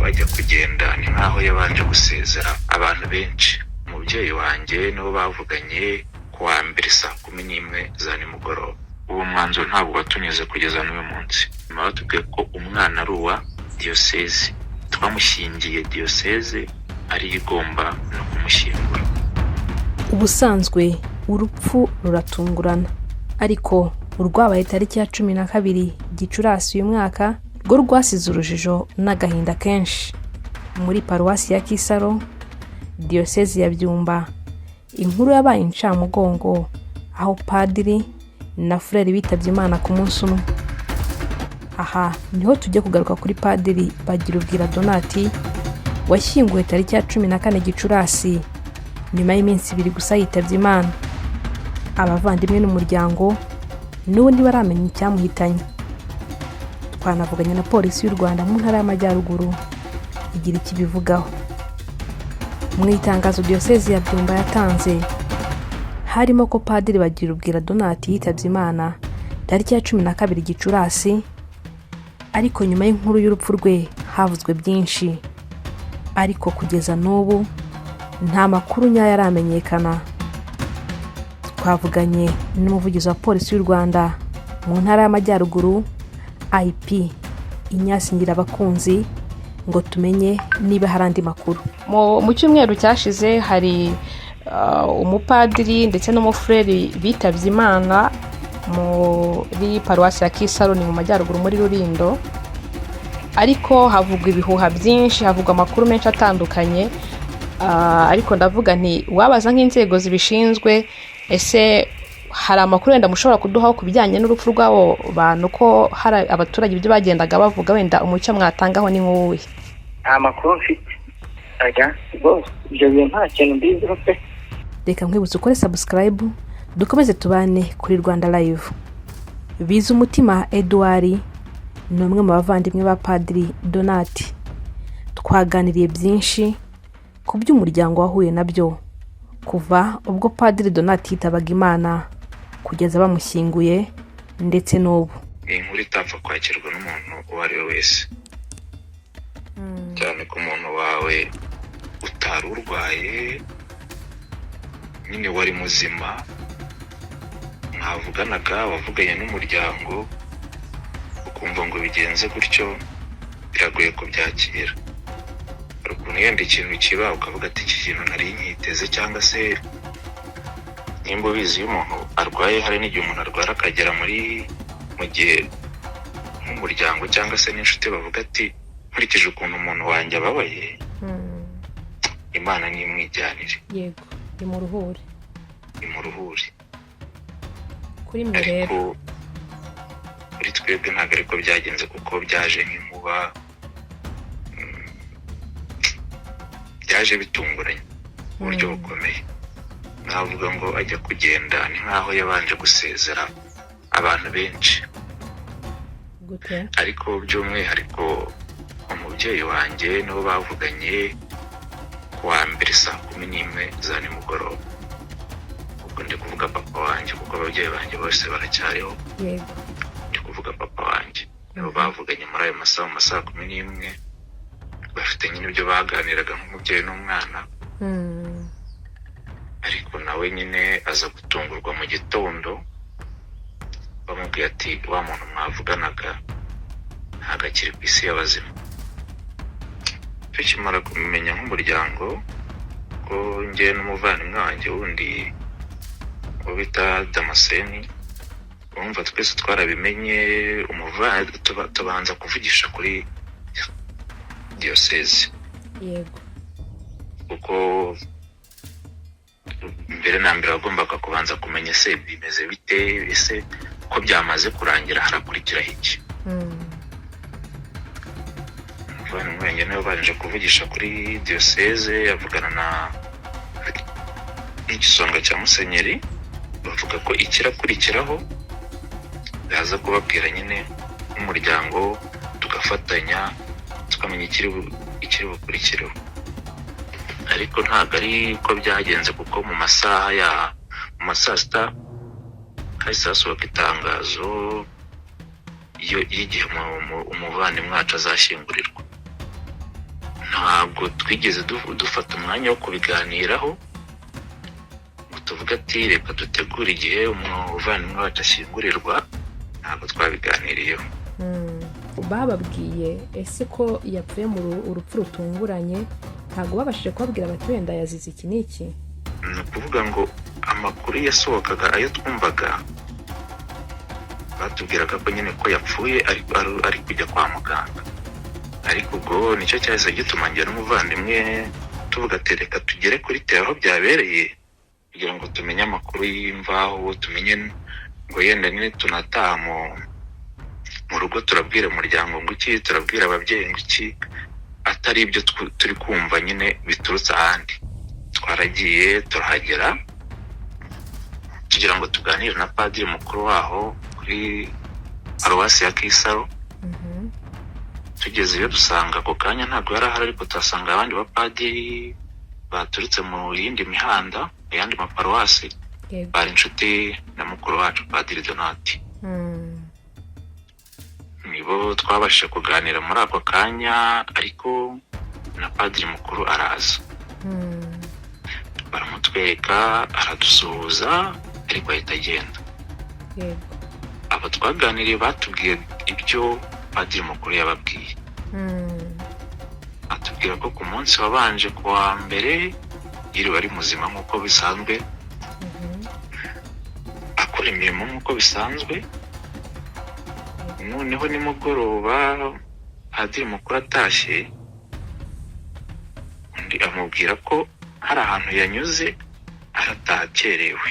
Ajya kugenda ni nk'aho yabanje gusezera abantu benshi. Umubyeyi wanjye nibo bavuganye ku wa mbere saa 11 za nimugoroba. Uwo mwanzuro ntabwo watunyuze kugeza n'uyu munsi. Nyuma batubwiye ko umwana ari uwa diyoseze, twamushyingiye diyoseze, ariyo igomba no kumushyingura. Ubusanzwe urupfu ruratungurana, ariko urwabaye tariki ya 12 Gicurasi uyu mwaka rwo rwasize urujijo n'agahinda kenshi muri Paruwasi ya Kisaro, Diyosezi ya Byumba. Inkuru yabaye incamugongo, aho padiri na fureri bitabye Imana ku munsi umwe. Aha niho tujya kugaruka kuri Padiri Bagirubwira Donati, washyinguwe tariki ya 14 Gicurasi, nyuma y'iminsi 2 gusa yitabye Imana. Abavandimwe n'umuryango n'ubu ntibaramenya icyamuhitanye. Twanavuganye na Polisi y'u Rwanda mu Ntara y'Amajyaruguru, igira icyo ibivugaho. Mu itangazo Diyosezi ya Byumba yatanze, harimo ko Padiri Bagirubwira Donati yitabye Imana tariki ya 12 Gicurasi. Ariko nyuma y'inkuru y'urupfu rwe havuzwe byinshi, ariko kugeza n'ubu nta makuru nyayo aramenyekana. Twavuganye n'umuvugizi wa Polisi y'u Rwanda mu Ntara y'Amajyaruguru, IP Ignace Ngirabakunzi, ngo tumenye niba hari andi makuru. Mu cyumweru cyashize hari umupadiri ndetse n'umufureri bitabye Imana muri Paruwasi ya Kisaro, ni mu majyaruguru muri Rulindo. Ariko havugwa ibihuha byinshi, havugwa amakuru menshi atandukanye. Ariko ndavuga nti wabaza nk'inzego zibishinzwe, ese hari amakuru wenda mushobora kuduhaho ku bijyanye n'urupfu rw'abo bantu, ko hari abaturage ibyo bagendaga bavuga? Wenda umucyo mwatangaho ni nk'uwuhe? Nta makuru mfite, oya rwose, ibyo bintu nta kintu mbiziho pe. Reka nkwibutse ukore subscribe, dukomeze tubane kuri Rwanda Live. Biza umutima Edouard ni umwe mu bavandimwe ba Padiri Donati. Twaganiriye byinshi ku by'umuryango wahuye nabyo kuva ubwo Padiri Donati yitabaga Imana kugeza bamushyinguye, ndetse n'ubu. Ni inkuru itapfa kwakirwa n'umuntu uwo ari we wese, cyane ku muntu wawe utari urwaye nyine, wari muzima, mwavuganaga, wavuganye n'umuryango, ukumva ngo bigenze gutyo, biragoye kubyakira. Hari ukuntu yenda ikintu kiba ukavuga ati: "Iki kintu nari nkiteze," cyangwa se nimba ubizi, iyo umuntu arwaye, hari n'igihe umuntu arwara akagera muri mu gihe nk'umuryango cyangwa se n'inshuti bavuga ati: "Nkurikije ukuntu umuntu wanjye ababaye, Imana nimwijyanire." Yego, imuruhure. Imuruhure. Kuri mwe rero? Ariko kuri twebwe ntabwo ariko byagenze, kuko byaje nk'inkuba, byaje bitunguranye mu buryo bukomeye. Navuga ngo ajya kugenda ni nk'aho yabanje gusezera abantu benshi. Gute? Ariko by'umwihariko umubyeyi wanjye nibo bavuganye ku wa mbere saa 11 za nimugoroba. Ubwo ndi kuvuga papa wanjye, kuko ababyeyi banjye bose baracyariho. Ndi kuvuga papa wanjye, nibo bavuganye muri ayo masaha, mu masaha 11. Bafite nyine ibyo baganiraga nk'umubyeyi n'umwana. Ariko nawe nyine aza gutungurwa mu gitondo bamubwiye ati: "Wa muntu mwavuganaga ntabwo akiri ku isi y'abazima." Tukimara kumenya nk'umuryango, ko njye n'umuvandimwe wanjye wundi uwo bita Damascene, urumva twese twarabimenye, tubanza kuvugisha kuri diyoseze. Kuko mbere na mbere wagombaga kubanza kumenya: ese bimeze bite? Ese ko byamaze kurangira, harakurikiraho iki? Umuvandimwe wanjye niwe babanje kuvugisha kuri diyoseze, avugana na n'igisonga cya musenyeri, bavuga ko ikirakurikiraho yaza kubabwira nyine nk'umuryango, tugafatanya tukamenya ikiri bukurikireho. Ariko ntabwo ari ko byagenze, kuko mu masaha ya mu ma saa sita hahise hasohoka itangazo y'igihe umuvandimwe wacu azashyingurirwa. Ntabwo twigeze dufata umwanya wo kubiganiraho ngo tuvuge ati reka dutegure igihe umuvandimwe wacu ashyingurirwa. Ntabwo twabiganiriyeho. Bababwiye ese ko yapfuye mu urupfu rutunguranye, ntabwo babashije kubabwira bati wenda yazize iki n'iki? Ni ukuvuga ngo amakuru yasohokaga, ayo twumvaga, batubwiraga ko nyine ko yapfuye ari kujya kwa muganga. Ariko ubwo nicyo cyahise gituma njye n'umuvandimwe tuvuga ati reka tugere kuri terrain aho byabereye, kugira ngo tumenye amakuru y'imvaho, tumenye ngo yenda nyine tunataha mu rugo turabwira umuryango ngo iki, turabwira ababyeyi ngo iki, atari ibyo turi kumva nyine biturutse ahandi. Twaragiye turahagera tugira ngo tuganire na padiri mukuru waho kuri paruwasi ya Kisaro. Tugezeyo dusanga ako kanya ntabwo yari ahari, ariko tuhasanga abandi bapadiri baturutse mu yindi mihanda, mu yandi maparuwasi, bari inshuti na mukuru wacu Padiri Donati. Nibo twabashije kuganira muri ako kanya, ariko na padiri mukuru araza, baramutwereka, aradusuhuza, ariko ahita agenda. Abo twaganiriye batubwiye ibyo padiri mukuru yababwiye. Atubwira ko ku munsi wabanje, ku wa mbere, yiriwe ari muzima nk'uko bisanzwe, akora imirimo nk'uko bisanzwe. Noneho nimugoroba padiri mukuru atashye, undi amubwira ko hari ahantu yanyuze arataha akerewe.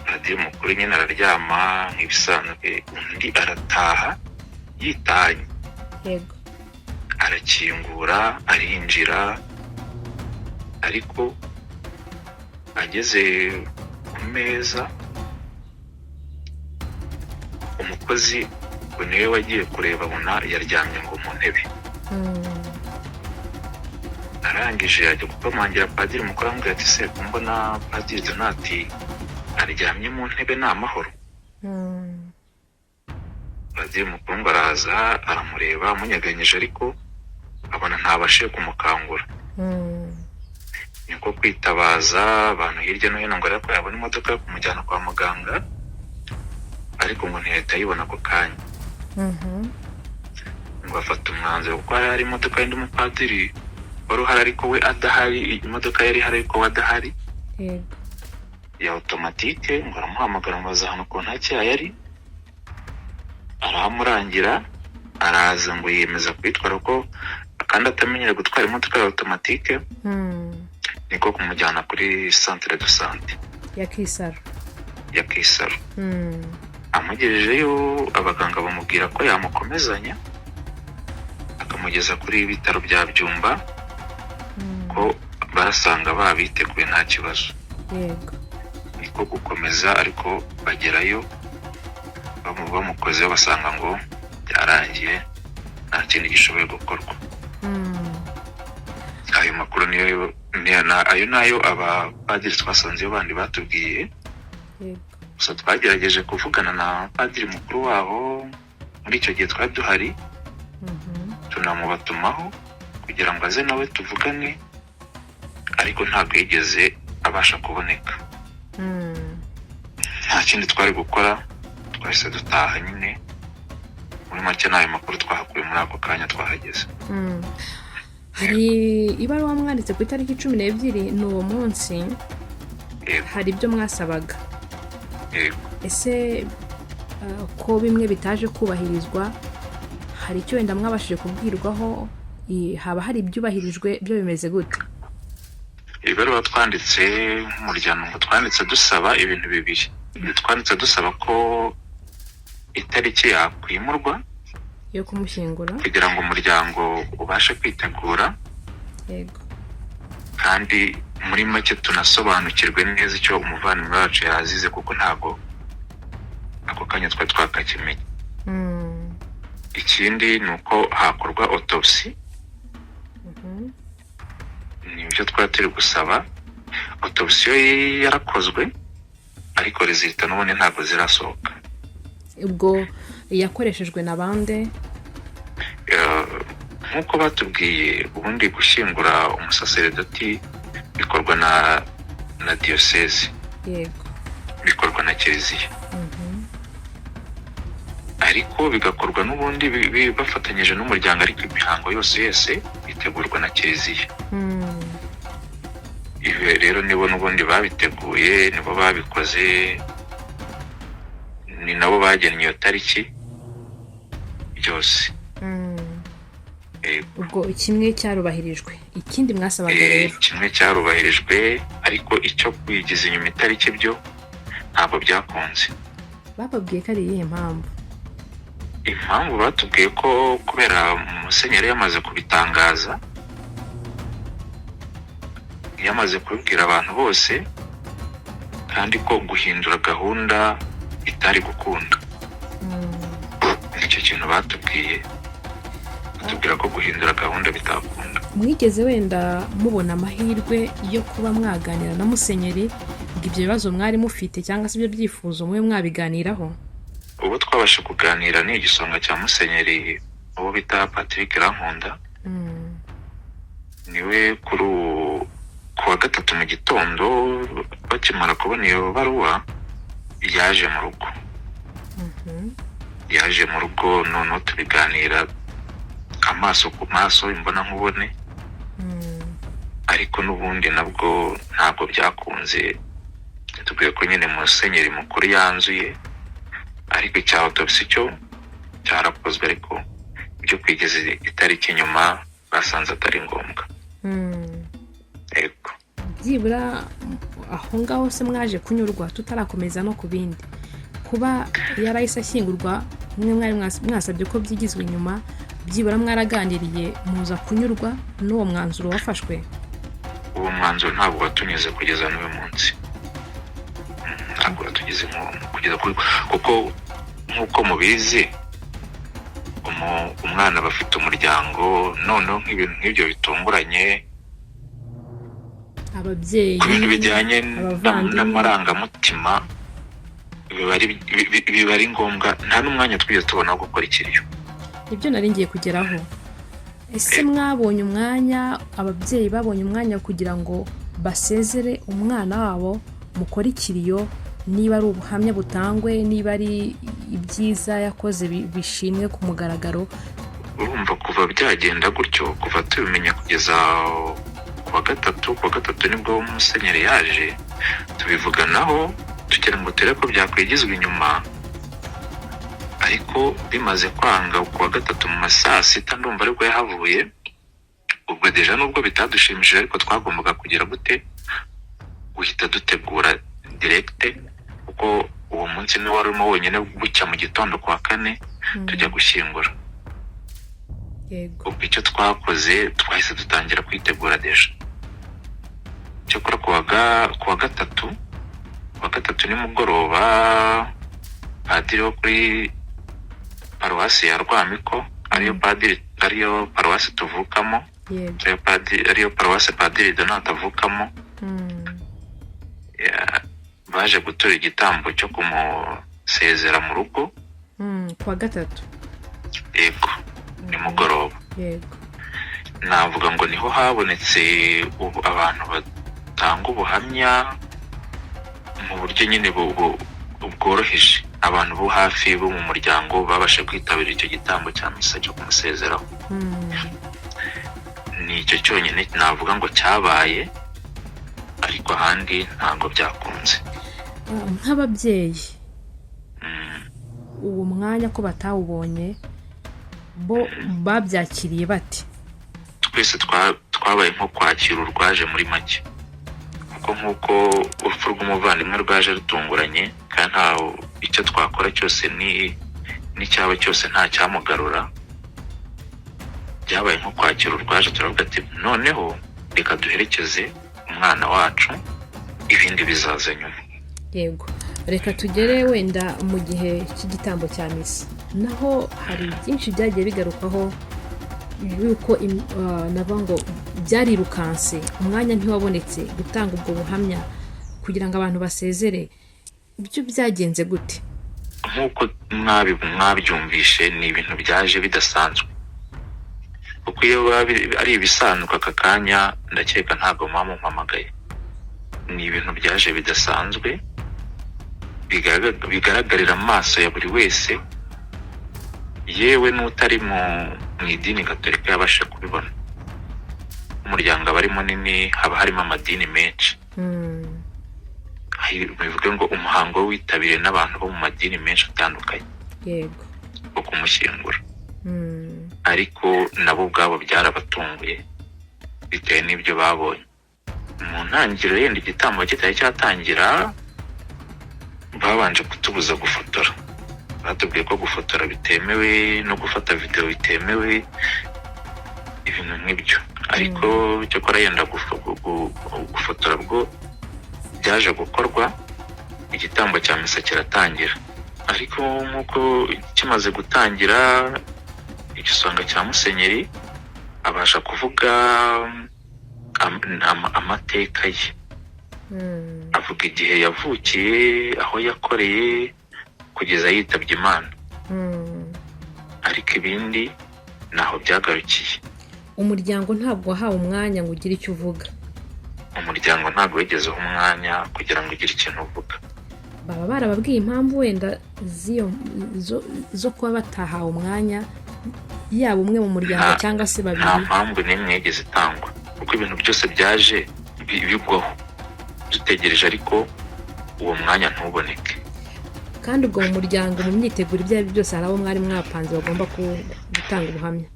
Padiri mukuru nyine araryama nk'ibisanzwe, undi arataha yitanye. Arakingura, arinjira, ariko ageze ku meza, umukozi ngo niwe wagiye kureba, abona yaryamye ngo mu ntebe. Arangije ajya gukomangira padiri mukuru, aramubwira ati: "Se ko mbona Padiri Donati aryamye mu ntebe, ni amahoro?" Padiri mukuru ngo araza, aramureba amunyeganyije, ariko abona ntabashije kumukangura. Niko kwitabaza abantu hirya no hino ngo arebe ko yabona imodoka yo kumujyana kwa muganga, ariko ngo ntiyahita ayibona ako kanya. Ngo afata umwanzuro, kuko hari imodoka y'undi mupadiri wari uhari ariko we adahari, imodoka yari ihari ariko we adahari, ya automatique. Ngo aramuhamagara, amubaza ahantu ku ntakira yari, arahamurangira, araza, ngo yiyemeza kuyitwara kuko kandi atamenyereye gutwara imodoka ya automatique. Niko kumujyana kuri centre de santé ya Kisaro. Ya Kisaro. Amugejejeyo, abaganga bamubwira ko yamukomezanya akamugeza kuri ibitaro bya Byumba, ko barasanga babiteguye, nta kibazo. Niko gukomeza, ariko bagerayo bamukozeho, basanga ngo byarangiye, nta kindi gishoboye gukorwa. Ayo makuru niyo ayo nayo abapadiri twasanzeyo bandi batubwiye. Gusa twagerageje kuvugana na padiri mukuru wabo muri icyo gihe twari duhari, tunamubatumaho kugira ngo aze nawe tuvugane, ariko ntabwo yigeze abasha kuboneka. Nta kindi twari gukora, twahise dutaha nyine. Muri make ni ayo makuru twahakuye muri ako kanya twahageze. Hari ibaruwa mwanditse ku itariki 12, ni uwo munsi. Yego. Hari ibyo mwasabaga. Yego. Ese ko bimwe bitaje kubahirizwa, hari icyo wenda mwabashije kubwirwaho? Haba hari ibyubahirijwe byo, bimeze gute? Ibaruwa twanditse nk'umuryango, ngo twanditse dusaba ibintu bibiri. Twanditse dusaba ko itariki yakwimurwa yo kumushyingura kugira ngo umuryango ubashe kwitegura, kandi muri make tunasobanukirwe neza icyo umuvandimwe wacu yazize, kuko ntabwo ako kanya twari twakakimenya. Ikindi ni uko hakorwa autopsy. Nibyo twari turi gusaba. Autopsy yo yarakozwe, ariko résultat n'ubundi ntabwo zirasohoka. Ubwo yakoreshejwe na bande? Nk'uko batubwiye, ubundi gushyingura umusaseredoti bikorwa na diyoseze, bikorwa na kiliziya, ariko bigakorwa n'ubundi bafatanyije n'umuryango, ariko imihango yose yose itegurwa na kiliziya. Ibi rero nibo n'ubundi babiteguye, nibo babikoze, ni nabo bagennye iyo tariki byose. Ubwo kimwe cyarubahirijwe, ikindi mwasabaga rero? Kimwe cyarubahirijwe, ariko icyo kwigiza inyuma itariki byo ntabwo byakunze. Bababwiye ko ari iyihe mpamvu? Impamvu batubwiye ko kubera musenyeri yamaze kubitangaza, yamaze kubibwira abantu bose, kandi ko guhindura gahunda itari gukunda. Nicyo kintu batubwiye, batubwira ko guhindura gahunda bitakunda. Mwigeze wenda mubona amahirwe yo kuba mwaganira na musenyeri ngo ibyo bibazo mwari mufite cyangwa se ibyo byifuzo mube mwabiganiraho? Ubu twabasha kuganira ni igisonga cya musenyeri, uwo bita Patrick Rankunda. Niwe kuri ubu ku wa gatatu mu gitondo bakimara kubona iyo baruwa yaje mu rugo, yaje mu rugo, noneho tubiganira amaso ku maso, imbona nkubone. Ariko n'ubundi nabwo ntabwo byakunze. Tubwiye ko nyine musenyeri mukuru yanzuye, ariko icya autopsy cyo cyarakozwe, ariko ibyo kwigeza itariki inyuma basanze atari ngombwa. Yego. Byibura aho ngaho se mwaje kunyurwa, tutarakomeza no ku bindi, kuba yarahise ashyingurwa, mwe mwari mwasabye ko byigizwe inyuma, byibura mwaraganiriye muza kunyurwa n'uwo mwanzuro wafashwe? Uwo mwanzuro ntabwo watunyuze kugeza n'uyu munsi. Ntabwo watugize kugeza kuri, kuko nk'uko mubizi umwana aba afite umuryango, noneho nk'ibintu nk'ibyo bitunguranye ababyeyi, ku bintu bijyanye abavandimwe. n'amarangamutima, biba ari ngombwa. Nta n'umwanya twigeze tubona wo gukora ikiriyo. Nibyo nari ngiye kugeraho. Ese mwabonye umwanya, ababyeyi babonye umwanya kugira ngo basezere umwana wabo, mukore ikiriyo, niba ari ubuhamya butangwe, niba ari ibyiza yakoze bishimwe ku mugaragaro? Urumva, kuva byagenda gutyo, kuva tubimenya kugeza ku wa gatatu, ku wa gatatu nibwo musenyeri yaje, tubivuganaho tugira ngo turebe ko byakwigizwa inyuma, ariko bimaze kwanga ku wa gatatu mu ma saa sita ndumva aribwo yahavuye. Ubwo déjà nubwo bitadushimishije, ariko twagombaga kugira gute, guhita dutegura direct, kuko uwo munsi niwo wari urimo wonyine bucya mu gitondo ku wa kane tujya gushyingura. Ubwo icyo twakoze, twahise dutangira kwitegura déjà. Cyakora ku wa gatatu nimugoroba, padiri wo kuri paruwasi ya Rwamiko, ariyo padiri, ariyo paruwasi tuvukamo, ariyo padiri, ariyo paruwasi padiri Donat avukamo, baje gutura igitambo cyo kumusezera mu rugo. Ku wa gatatu? Yego, nimugoroba. Navuga ngo niho habonetse ubu abantu batanga ubuhamya mu buryo nyine bworoheje. Abantu bo hafi bo mu muryango babasha kwitabira icyo gitambo cya misa cyo kumusezeraho. Ni icyo cyonyine navuga ngo cyabaye, ariko ahandi ntabwo byakunze. Nk'ababyeyi, uwo mwanya ko batawubonye, bo babyakiriye bate? Twese twabaye nko kwakira urwaje muri make, kuko nk'uko urupfu rw'umuvandimwe rwaje rutunguranye, kandi nta icyo twakora cyose ni n'icyaba cyose nta cyamugarura, byabaye nko kwakira urwaje. Turavuga ati noneho reka duherekeze umwana wacu, ibindi bizaza nyuma. Yego, reka tugere wenda mu gihe cy'igitambo cya misa, naho hari byinshi byagiye bigarukwaho yuko navuga ngo byarirukanse, umwanya ntiwabonetse gutanga ubwo buhamya kugira ngo abantu basezere. Ibyo byagenze gute? Nk'uko mwabyumvishe, ni ibintu byaje bidasanzwe. Kuko iyo biba ari ibisanzwe, aka kanya ndakeka ntabwo muba mumpamagaye. Ni ibintu byaje bidasanzwe, bigaragarira amaso ya buri wese, yewe n'utari mu idini gatolika yabasha kubibona. Umuryango aba ari munini, haba harimo amadini menshi. Bivuge ngo umuhango witabiriwe n'abantu bo mu madini menshi atandukanye wo kumushyingura. Ariko nabo ubwabo byarabatunguye bitewe n'ibyo babonye mu ntangiriro. Yenda igitambo kitari cyatangira, babanje kutubuza gufotora. Batubwiye ko gufotora bitemewe no gufata videwo bitemewe, ibintu nk'ibyo. Ariko cyakora yenda gufotora bwo byaje gukorwa, igitambo cya misa kiratangira. Ariko nk'uko kimaze gutangira, igisonga cya musenyeri abasha kuvuga amateka ye. Avuga igihe yavukiye, aho yakoreye, kugeza yitabye Imana. Ariko ibindi ntaho byagarukiye. Umuryango ntabwo wahawe umwanya ngo ugire icyo uvuga? Umuryango ntabwo wigeze uha umwanya kugira ngo ugire ikintu uvuga. Baba barababwiye impamvu wenda z'iyo zo kuba batahawe umwanya, yaba umwe mu muryango cyangwa se babiri? Nta mpamvu n'imwe yigeze itangwa, kuko ibintu byose byaje bigwaho dutegereje, ariko uwo mwanya ntuboneke. Kandi ubwo mu muryango, mu myiteguro, ibyo ari byo byose, hari abo mwari mwapanze bagomba gutanga ubuhamya?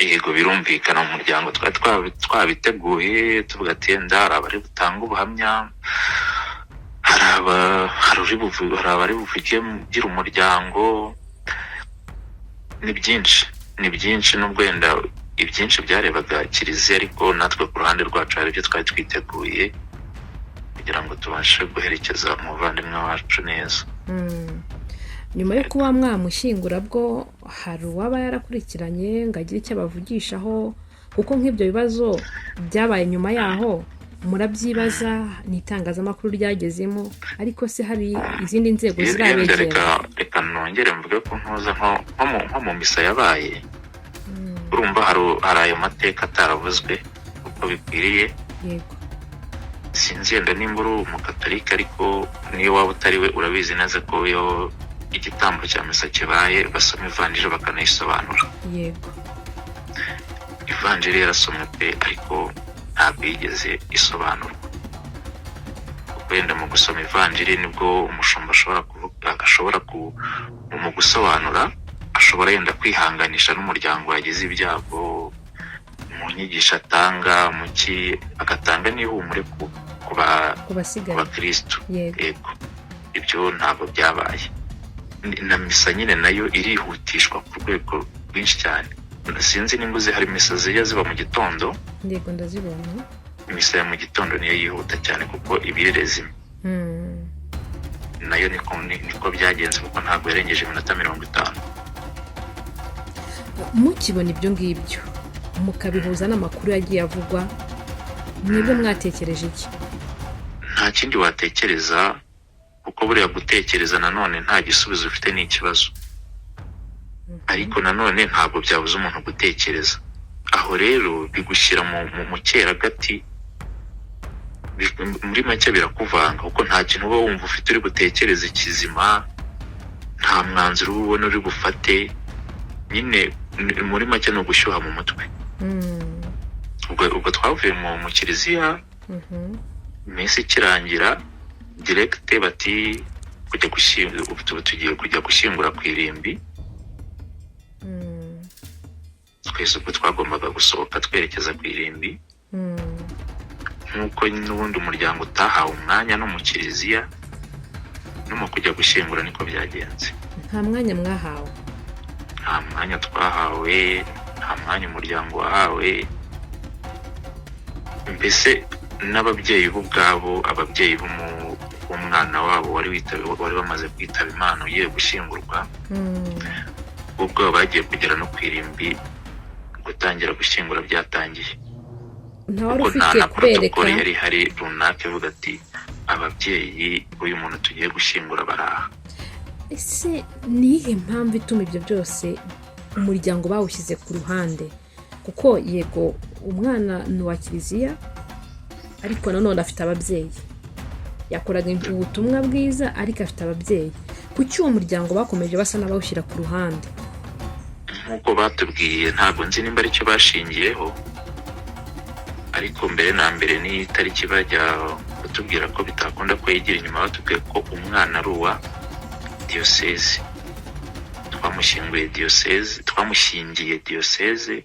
Yego, birumvikana, mu muryango twari twabiteguye, tuvuga ati yenda hari abari butange ubuhamya, hari abari buvuge gira umuryango. Ni byinshi, ni byinshi. Nubwo wenda ibyinshi byarebaga kiliziya, ariko natwe ku ruhande rwacu hari ibyo twari twiteguye kugira ngo tubashe guherekeza umuvandimwe wacu neza. Nyuma yo kuba mwamushyingura bwo, hari uwaba yarakurikiranye ngo agire icyo abavugishaho? Kuko nk'ibyo bibazo byabaye nyuma yaho, murabyibaza, ni itangazamakuru ryagezemo, ariko se hari izindi nzego Yenda zirabegera? Reka nongere mvuge ko ntuza nko mu misa yabaye, urumva hari ayo mateka ataravuzwe uko bikwiriye. Sinzi yenda nimba uri umukatolika, ariko niyo waba utari we, urabizi neza ko iyo igitambo cya misa kibaye basoma ivanjiri bakanayisobanura. Ivanjiri yarasomwe pe, ariko ntabwo yigeze isobanurwa. Kuko wenda mu gusoma ivanjiri nibwo umushumba ashobora kuvuga, ashobora ku mu gusobanura ashobora yenda kwihanganisha n'umuryango wagize ibyago mu nyigisho atanga, mu ki agatanga n'ihumure ku ku basigaye. bakristu. Yego, ibyo ntabwo byabaye. Na misa nyine nayo irihutishwa ku rwego rwinshi cyane. Sinzi nimba uzi, hari misa zijya ziba mu gitondo. Yego, ndazibona. Misa ya mu gitondo niyo yihuta cyane kuko ibirezima. Nayo niko byagenze, kuko ntabwo yarengeje iminota 50. Mukibona ibyo ngibyo, mukabihuza n'amakuru yagiye avugwa, mwebwe mwatekereje iki? Nta kindi watekereza, kuko buriya gutekereza nanone nta gisubizo ufite ni ikibazo. Ariko nanone ntabwo byabuza umuntu gutekereza. Aho rero bigushyira mu cyeragati. Muri make birakuvanga, kuko nta kintu uba wumva ufite uri butekereze kizima, nta mwanzuro uba ubona uri bufate. Nyine muri make ni ugushyuha mu mutwe. Ubwo twavuye mu kiliziya, iminsi ikirangira direct bati kujya gushyingura, ubu tugiye kujya gushyingura ku irimbi. Twese ubwo twagombaga gusohoka twerekeza ku irimbi. Nk'uko n'ubundi umuryango utahawe umwanya no mu kiliziya, no mu kujya gushyingura niko byagenze. Nta mwanya mwahawe? Nta mwanya twahawe, nta mwanya umuryango wahawe. Mbese n'ababyeyi bo ubwabo, ababyeyi b'umwana wabo wari wamaze kwitaba Imana ugiye gushyingurwa, bo ubwabo bagiye kugera no ku irimbi gutangira gushyingura byatangiye. Nta wari Kuko nta ufite na kubereka? protocole yari ihari runaka ivuga ati ababyeyi b'uyu muntu tugiye gushyingura baraha. Ese ni iyihe mpamvu ituma ibyo byose umuryango bawushyize ku ruhande? Kuko yego, umwana ni uwa kiliziya, ariko nanone afite ababyeyi. Yakoraga ubutumwa bwiza, ariko afite ababyeyi. Kuki uwo muryango bakomeje basa n'abawushyira ku ruhande? Nk'uko batubwiye, ntabwo nzi nimba aricyo bashingiyeho, ariko mbere na mbere ni itariki bajya kutubwira ko bitakunda ko yigira inyuma, batubwiye ko umwana ari uwa diyoseze, twamushyinguye diyoseze, twamushyingiye diyoseze,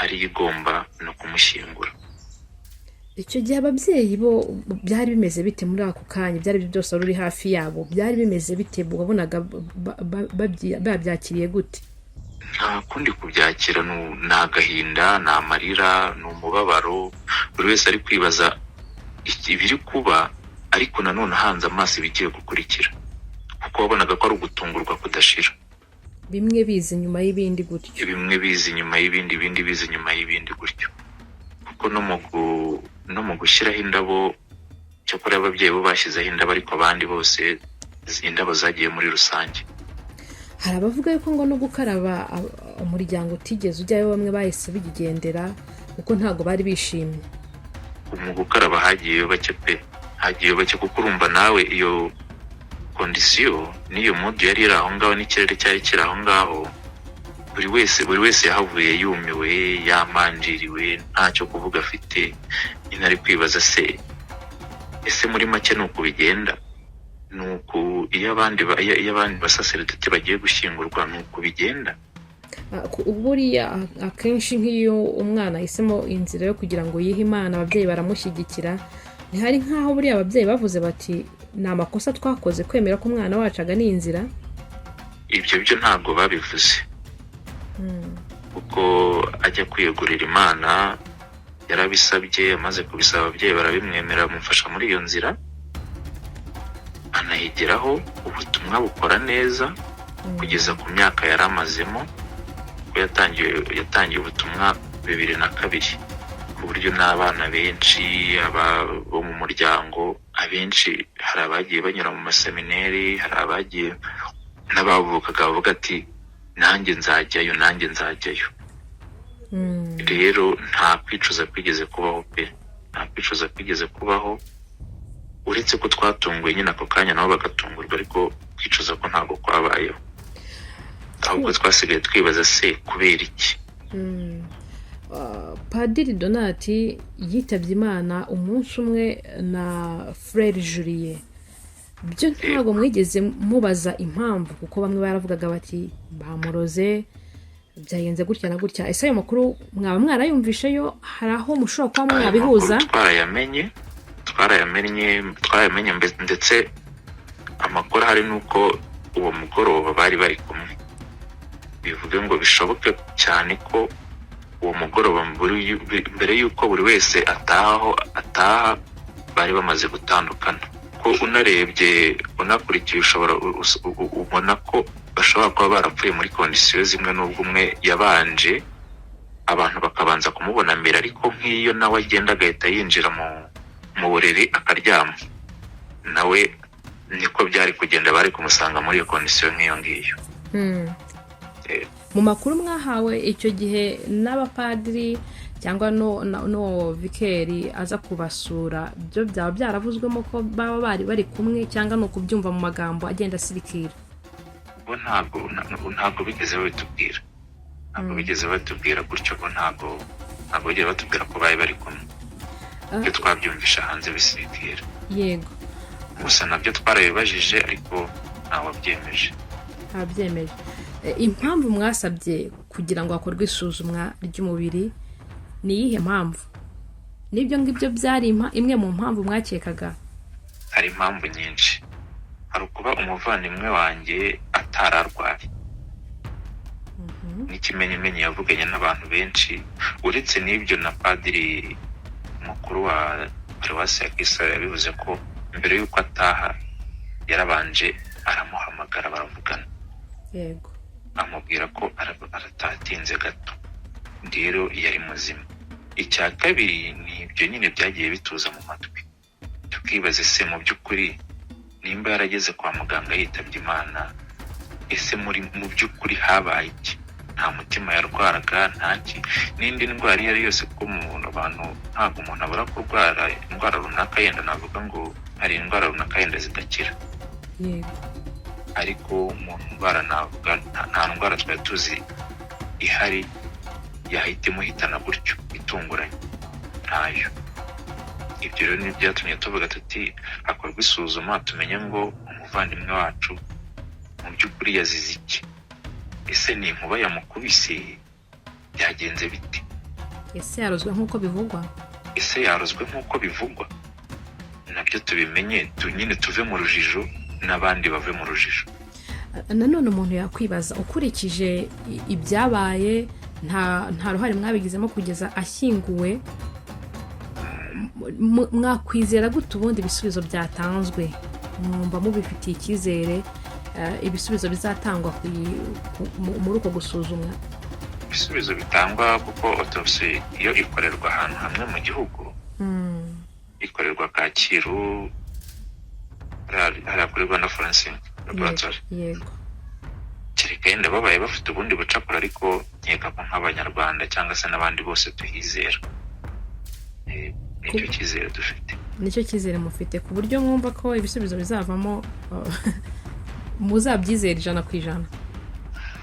ariyo igomba no kumushyingura. Icyo gihe ababyeyi bo byari bimeze bite muri ako kanya? Byari byo byose wari uri hafi yabo, byari bimeze bite? Wabonaga babyakiriye gute? Nta kundi kubyakira, ni agahinda, ni amarira, ni umubabaro. Buri wese ari kwibaza ibiri kuba, ariko nanone ahanze amaso ibigiye gukurikira, kuko wabonaga ko ari ugutungurwa kudashira. Bimwe biza inyuma y'ibindi gutyo. Bimwe biza inyuma y'ibindi, ibindi biza inyuma y'ibindi gutyo, kuko no mu gushyiraho indabo, cyakora ababyeyi bo bashyizeho indabo, ariko abandi bose indabo zagiye muri rusange. Hari abavuga yuko ngo no gukaraba umuryango utigeze ujyayo, bamwe bahise bigendera kuko ntabwo bari bishimye. Mu gukaraba hagiyeyo bake pe, hagiyeyo bake, kuko urumva nawe iyo condition n'iyo mood yari iri aho ngaho n'ikirere cyari kiri aho ngaho, buri wese yahavuye yumiwe, yamanjiriwe, ntacyo kuvuga afite. Nyine ari kwibaza se, ese muri make ni uku bigenda? Ni uku iyo abandi basaseredoti bagiye gushyingurwa, ni uku bigenda? Buriya akenshi nk'iyo umwana ahisemo inzira yo kugira ngo yihe Imana, ababyeyi baramushyigikira. Ntihari nk'aho buriya ababyeyi bavuze bati: "Ni amakosa twakoze kwemera ko umwana wacu agana iyi nzira"? Ibyo byo ntabwo babivuze, kuko ajya kwiyegurira Imana yarabisabye. Amaze kubisaba, ababyeyi barabimwemerera, bamufasha muri iyo nzira, anayigeraho, ubutumwa bukora neza kugeza ku myaka yari amazemo, ko yatangiye ubutumwa 2002, ku buryo n'abana benshi bo mu muryango, abenshi hari abagiye banyura mu masemineri, hari abagiye n'abavukaga bavuga ati: "Nanjye nzajyayo, nanjye nzajyayo." Rero nta kwicuza kwigeze kubaho pe, nta kwicuza kwigeze kubaho, uretse ko twatunguwe nyine ako kanya, nabo bagatungurwa, ariko kwicuza ko ntabwo kwabayeho. Ahubwo twasigaye twibaza se kubera iki. Padiri Donati yitabye Imana umunsi umwe na Frère Julien. Byo ntabwo mwigeze mubaza impamvu? Kuko bamwe baravugaga bati: "Bamuroze, byagenze gutya na gutya." Ese ayo makuru mwaba mwarayumvisheyo? Hari aho mushobora kuba Ayo mwabihuza? makuru twarayamenye, ndetse amakuru ahari ni uko uwo mugoroba bari bari kumwe. Bivuge ngo bishoboke cyane ko uwo mugoroba mbere y'uko buri wese ataha aho ataha, bari bamaze gutandukana, ko unarebye, unakurikiye, ushobora ubona ko bashobora kuba barapfuye muri condition zimwe, n'ubwo umwe yabanje, abantu bakabanza kumubona mbere, ariko nk'iyo nawe agenda agahita yinjira mu buriri akaryama, nawe niko byari kugenda, bari kumusanga muri iyo condition nk'iyo ngiyo. Mu makuru mwahawe icyo gihe n'abapadiri cyangwa n'uwo vikeri aza kubasura, byo byaba byaravuzwemo ko baba bari bari kumwe, cyangwa ni ukubyumva mu magambo agenda asirikira? Bo ntabwo bigeze babitubwira, ntabwo bigeze batubwira gutyo. Bo ntabwo bigeze batubwira ko bari bari kumwe. Ibyo twabyumvisha hanze bisirikira. Gusa nabyo twarabibajije, ariko ntawabyemeje. Ntabyemeje. Impamvu mwasabye kugira ngo hakorwe isuzumwa ry'umubiri ni iyihe mpamvu? N'ibyo ngibyo byari imwe mu mpamvu mwakekaga? Hari impamvu nyinshi. Hari ukuba umuvandimwe wanjye atararwaye, n'ikimenyimenyi yavuganye n'abantu benshi. Uretse n'ibyo, na padiri mukuru wa paruwasi ya Kisaro yabivuze ko mbere y'uko ataha yarabanje aramuhamagara, baravugana, amubwira ko aratatinze gato. Rero yari muzima. Icya kabiri ni ibyo nyine byagiye bituza mu matwi, tukibaza ese mu by'ukuri nimba yarageze kwa muganga yitabye Imana, ese muri mu by'ukuri habaye iki? Nta mutima yarwaraga, ntaki n'indi ndwara iyo ari yose, kuko umuntu, abantu, ntabwo umuntu abura kurwara indwara runaka. Yenda navuga ngo hari indwara runaka yenda zidakira, ariko mu ndwara navuga nta ndwara twari tuzi ihari yahita imuhitana gutyo itunguranye, ntayo. Ibyo rero ni byatumye tuvuga tuti hakorwa isuzuma, tumenye ngo umuvandimwe wacu mu by'ukuri yazize iki? Ese ni inkuba yamukubise? Byagenze bite? Ese yarozwe nk'uko bivugwa? Ese yarozwe nk'uko bivugwa? Nabyo tubimenye, nyine tuve mu rujijo n'abandi bave mu rujijo. Nanone umuntu yakwibaza, ukurikije ibyabaye, nta ruhare mwabigizemo kugeza ashyinguwe, mwakwizera gute ubundi ibisubizo byatanzwe? Mwumva mubifitiye icyizere, ibisubizo bizatangwa muri uko gusuzumwa? Ibisubizo bitangwa, kuko autopsy iyo ikorerwa ahantu hamwe mu gihugu, ikorerwa Kacyiru hariya kuri Rwanda Forensic Laboratory. Kereka yenda babaye bafite ubundi bucakura, ariko nkeka ko nk'Abanyarwanda cyangwa se n'abandi bose tuhizera. Nicyo cyizere dufite. Nicyo cyizere mufite, ku buryo mwumva ko ibisubizo bizavamo muzabyizera 100%?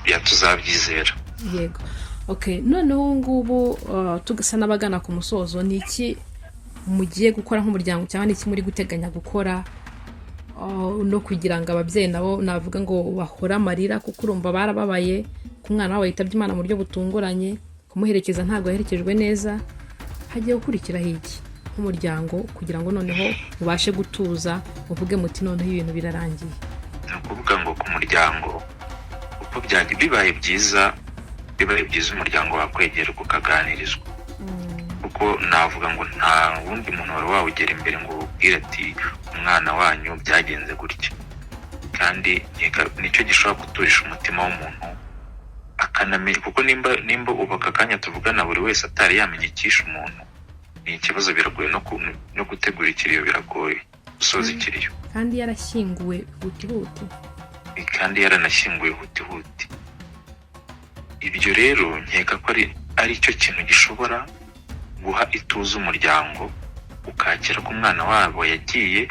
Yeah, tuzabyizera. Yego, okay. Noneho ubu ngubu tugasa n'abagana ku musozo, ni iki mugiye gukora nk'umuryango, cyangwa ni iki muri guteganya gukora, no kugira ngo ababyeyi nabo navuga ngo bahore amarira, kuko urumva barababaye ku mwana wabo yitabye Imana mu buryo butunguranye, kumuherekeza ntabwo yaherekejwe neza. Hagiye gukurikiraho iki nk'umuryango kugira ngo noneho mubashe gutuza, muvuge muti noneho ibintu birarangiye? Ni ukuvuga ngo ku muryango, uko byajya bibaye byiza umuryango wakwegerwa ukaganirizwa, kuko navuga ngo nta wundi muntu wari wawugera imbere ngo ubwire ati umwana wanyu byagenze gutya. Kandi nicyo gishobora guturisha umutima w'umuntu akanamenya, kuko nimba ubu aka kanya tuvugana buri wese atari yamenya icyishe umuntu, ni ikibazo, biragoye no gutegura ikiriyo, biragoye gusoza ikiriyo. Kandi yarashyinguwe hutihuti. Kandi yaranashyinguwe hutihuti. Ibyo rero nkeka ko ari cyo kintu gishobora guha ituze umuryango, ukakira ko umwana wabo yagiye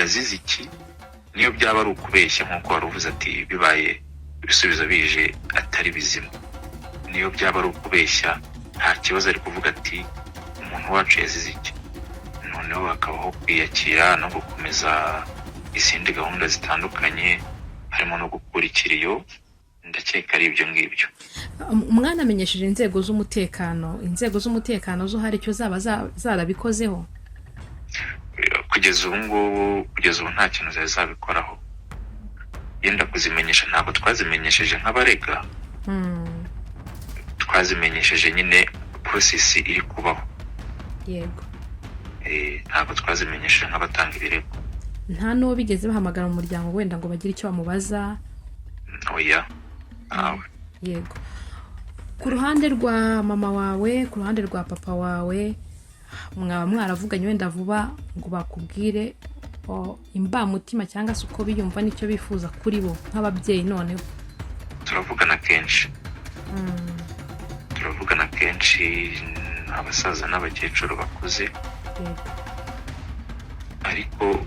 azize iki, niyo byaba ari ukubeshya, nk'uko wari uvuze ati bibaye ibisubizo bije atari bizima, niyo byaba ari ukubeshya nta kibazo, ari kuvuga ati umuntu wacu yazize iki. Noneho hakabaho kwiyakira no gukomeza izindi gahunda zitandukanye, harimo no gukura ikiriyo. Ndakeka ari ibyo ngibyo. Umwana amenyesheje inzego z'umutekano. Inzego z'umutekano zo hari icyo zaba zarabikozeho? Kugeza ubu ngubu, kugeza ubu nta kintu zari zabikoraho. Yenda kuzimenyesha, ntabwo twazimenyesheje nk'abarega, twazimenyesheje nyine process iri kubaho. Ntabwo twazimenyesheje nk'abatanga ibirego. Nta n'uwo bigeze bahamagara mu muryango wenda ngo bagire icyo bamubaza? Oya, ntawe. Yego. Ku ruhande rwa mama wawe, ku ruhande rwa papa wawe, mwaba mwaravuganye wenda vuba ngo bakubwire imbamutima cyangwa se uko biyumva n'icyo bifuza kuri bo nk'ababyeyi noneho? Turavugana kenshi, turavugana kenshi, abasaza n'abakecuru bakuze, ariko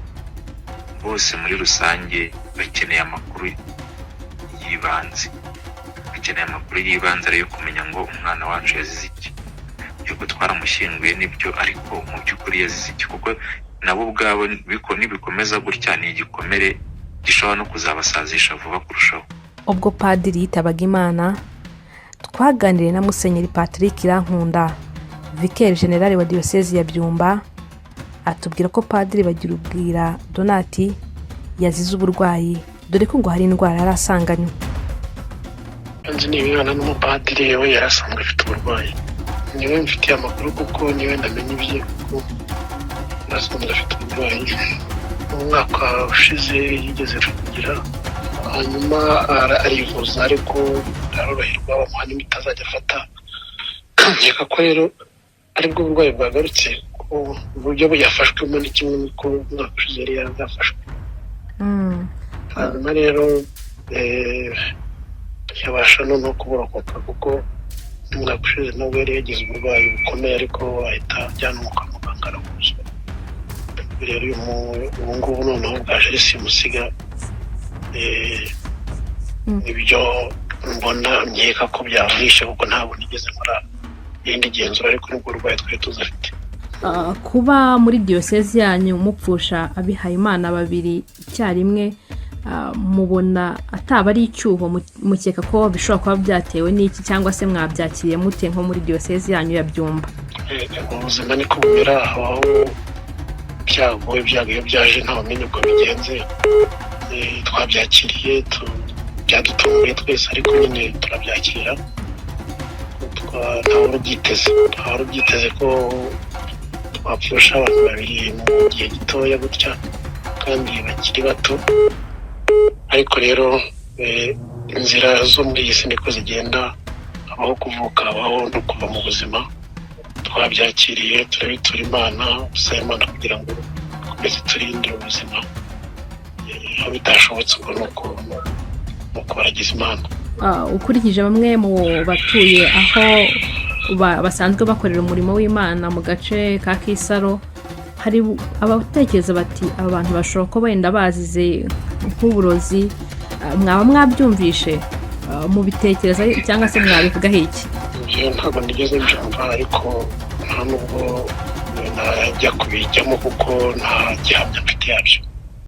bose muri rusange bakeneye amakuru y'ibanze, bakeneye amakuru y'ibanze ariyo kumenya ngo umwana wacu yazize iki. Yego, twaramushyinguye nibyo, ariko mu by'ukuri yazize iki? Kuko nabo ubwabo nibikomeza gutya ni igikomere gishobora no kuzabasazisha vuba kurushaho. Ubwo padiri yitabaga Imana, twaganiriye na Musenyeri Patrick Irankunda, vicaire général wa Diyosezi ya Byumba, atubwira ko Padiri Bagirubwira Donati yazize uburwayi, dore ko ngo hari indwara yari asanganywe. Nzi nibibana n'umupadiri, we yari asanzwe afite uburwayi. Niwe mfitiye amakuru kuko niwe namenye ibye, kuko yari asanzwe afite uburwayi. Mu mwaka ushize yigeze kugira, hanyuma arivuza, ariko aroroherwa, bamuha n'imiti azajya afata. Nkeka ko rero aribwo burwayi bwagarutse, kuko uburyo yafashwemo ni kimwe n'uko umwaka ushize yari yafashwe. Hanyuma rero Ntiyabasha noneho kuburokoka, kuko umwaka ushize nabwo yari yagize uburwayi bukomeye, ariko ahita ajyanwa kwa muganga aravuzwa. Rero ubu ngubu noneho bwaje ari simusiga. Ibyo mbona nkeka ko byamwishe, kuko ntabwo nigeze nkora irindi genzura, ariko nibwo burwayi twari tuzi afite. Kuba muri diyosezi yanyu mupfusha abihayimana babiri icyarimwe, mubona ataba ari icyuho? Mukeka ko bishobora kuba byatewe n'iki, cyangwa se mwabyakiriye mute nko muri diyosezi yanyu ya Byumba? Ubuzima niko bumera, habaho ibyago. Ibyago iyo byaje ntawamenya uko bigenze. Twabyakiriye, byadutunguye twese, ariko nyine turabyakira. Ntawari ubyiteze, ntawari ubyiteze ko twapfusha abantu babiri mu gihe gitoya gutya kandi bakiri bato. Ariko rero inzira zo muri iyi si niko zigenda, habaho kuvuka, habaho no kuva mu buzima. Twabyakiriye, turabitura Imana, dusaba Imana kugira ngo dukomeze turinde ubuzima. Aho bitashobotse ubwo ni uko baragize Imana. Ukurikije bamwe mu batuye aho basanzwe bakorera umurimo w'Imana mu gace ka Kisaro, hari abatekereza bati aba bantu bashobora kuba wenda bazize nk'uburozi. Mwaba mwabyumvishe, mubitekereza cyangwa se mwabivugaho iki? Ibyo ntabwo nigeze mbyumva, ariko nta nubwo najya kubijyamo kuko nta gihamya mfite yabyo.